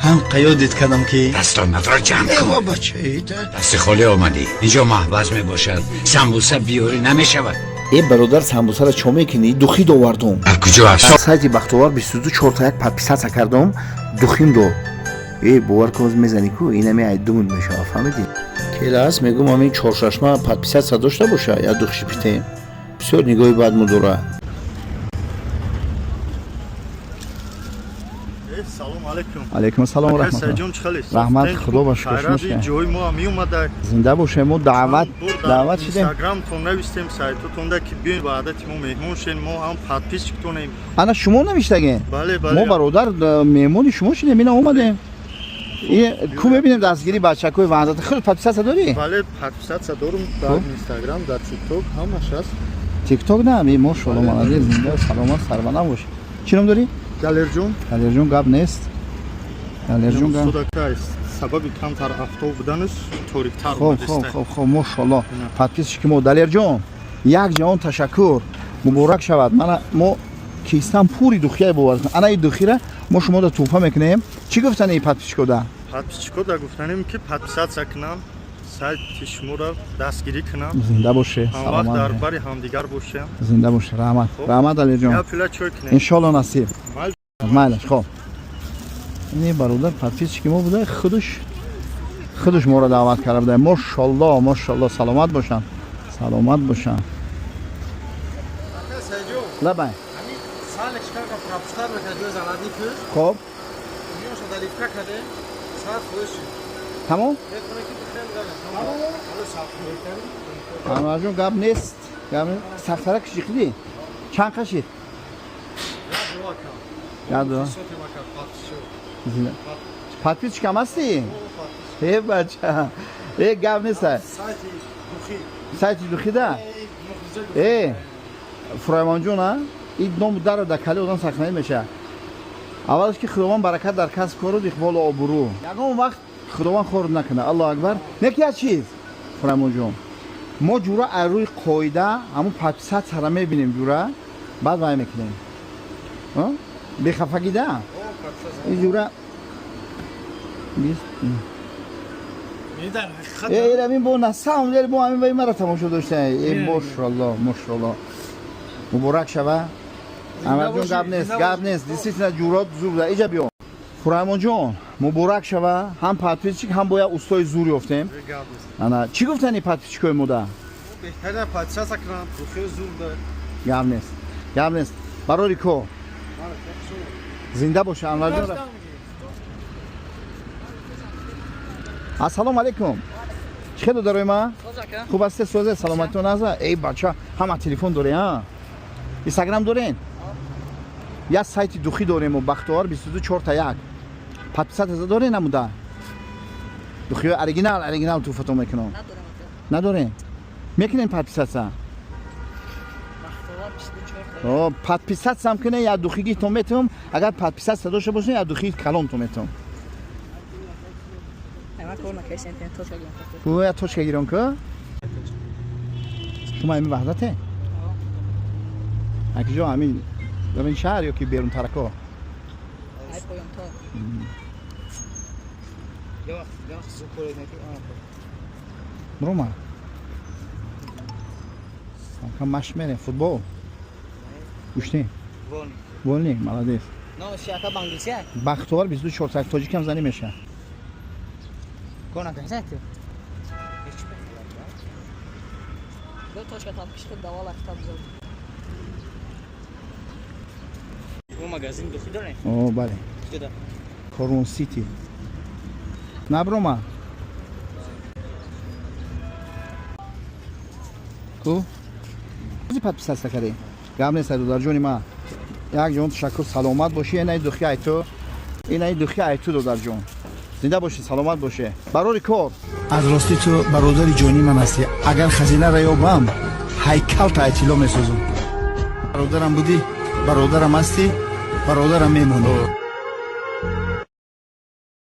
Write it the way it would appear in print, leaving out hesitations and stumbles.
Ҳам қаёдит кардам ки дастонатро ҷамъ кун. Эва бачаида. Дасти холӣ омадӣ. Инҷо маҳбас мебошад. Самбуса биёрӣ намешавад. Э бародар, самбусара чо мекунӣ? Духи довардум. Дар куҷо аст? Сайти Бахтовар 22 4 1 подписаться кардум, духим дод. Э бовар кун, мезанӣ ку инами айдун мешава, фаҳмидӣ? Келас мегум, ҳамин чоршашма подписаться дошта боша, я духши питем. Бисёр нигоҳи бад мудора. Салом алейкум. Алейкум ассалом ва раҳматуллоҳ. Сайҷон, чӣ хеле? Раҳмат, Худо ба шукр. Шумо ҷои мо ҳам меомада. Зинда бошем, мо даъват шудем. Инстаграмтон навистем, сайтотонда, ки биёед ба адати мо меҳмон шен, мо ҳам подписчиктонем. Ана шумо навиштагем. Бале, бале. Мо бародар меҳмони шумо шудем, ина омадем. Ку мебинем дастгири бачакҳои Ваҳдат. Худ подписаться дорӣ? Бале, подписаться дорум дар Инстаграм, дар ТикТок ҳамаш ҳаст. ТикТок на, мошалло, молодец, зинда, саломат, сарбаланд бош. Чӣ ном дорӣ? Далерҷон. Далерҷон, гап нест. Далерҷон, гап. Судака сабаби камтар афтоб буданаш ториктар. Хоб, хоб, хоб, хоб, мошалло. Подписчики мо Далерҷон, як ҷаҳон ташаккур. Муборак шавад. Мана мо кистан пури духия бовар. Ана ин духира мо шумо да туҳфа мекунем. Чӣ гуфтани ин подписчико да? Подписчико да гуфтанем, ки подписаться кунам, сайти шуморо дастгирӣ кунам. Зинда боше, саломат. Дар бари ҳамдигар бошем. Зинда боше, раҳмат. Раҳмат, Далерҷон. Я пила чой кунем. Иншоалло насиб. Майлаш, хоб. Ин бародар подписчики мо буда, худаш моро даъват карда буда. Мошалло, мошалло, саломат бошанд. Саломат бошанд. Лабай. Хоб. Тамом? Анварҷон, гап нест. Гап нест. Сахтара кишиқидӣ? Чанд қашид? Яду. Подписчик ҳам ҳастӣ? Э бача. Э гап нест. Сайти духида? Э Фураймонҷон, а? Ин ному даро дар кали одам сахнаӣ мешавад. Аввалаш ки Худованд баракат дар касб кору иқболу обрӯ. Ягон вақт Худованд хор накунад. Аллоҳу акбар. Не ки як чиз, Фураймонҷон. Мо ҷура аз рӯи қоида ҳамун подписатсияро мебинем ҷура, баъд вай мекунем. Бехафагида? Ин ҷура ин бо на самом деле бо ҳамин вай мара тамошо дошта. Э мошалло, мошалло. Муборак шава. Анварҷон, гап нест, гап нест. Действительно ҷурот зур буда. Иҷа биё. Фураймонҷон, муборак шава. Ҳам подписчик, ҳам бояд устои зур ёфтем. Ана, чӣ гуфтани подписчикои мода? Беҳтарин подписаться кунам, рухи зур да. Гап нест. Гап нест. Барори ко. Зинда боша, Анварҷон. Ассалому алайкум. Чӣ хел додарои ма? Хуб ҳастед, созе, саломатитон аза? Эй бача, ҳама телефон доред, а? Инстаграм дорен? Як сайти духӣ дорем мо, Бахтовар 22 4 1. Подписаться дорен намуда? Духиҳои оригинал, оригинал туҳфатон мекунам. Надорем? Мекунем подписаться? О, подписаться ҳам кунем, як духигитон метавам. Агар подписаться дошта бошем, як духи калонтон метавам. Ку я точка гирон ку? Шумо ҳамин Ваҳдате? Акиҷо ҳамин дар ин шаҳр ё ки берунтарако? Брома. Камкам машқ мерем, футбол. Гӯштӣ? Вольник, молодец. Бахтовар 24 так тоҷикам занӣ меша. Магазин духи дорем? О, бале. Корон Сити. Наброма. Ку? Подписаться кардем. Гап нест, додарҷони ма. Як ҷон ташаккур, саломат бошӣ. Инаи духи айту. Инаи духи айту, додарҷон. Зинда бошӣ, саломат бошӣ. Барори кор. Аз ростӣ ту бародари ҷонии ман ҳастӣ. Агар хазинаро ёбам, ҳайкалта айтило месозам. Бародарам будӣ, бародарам ҳастӣ, бародарам мемонӣ.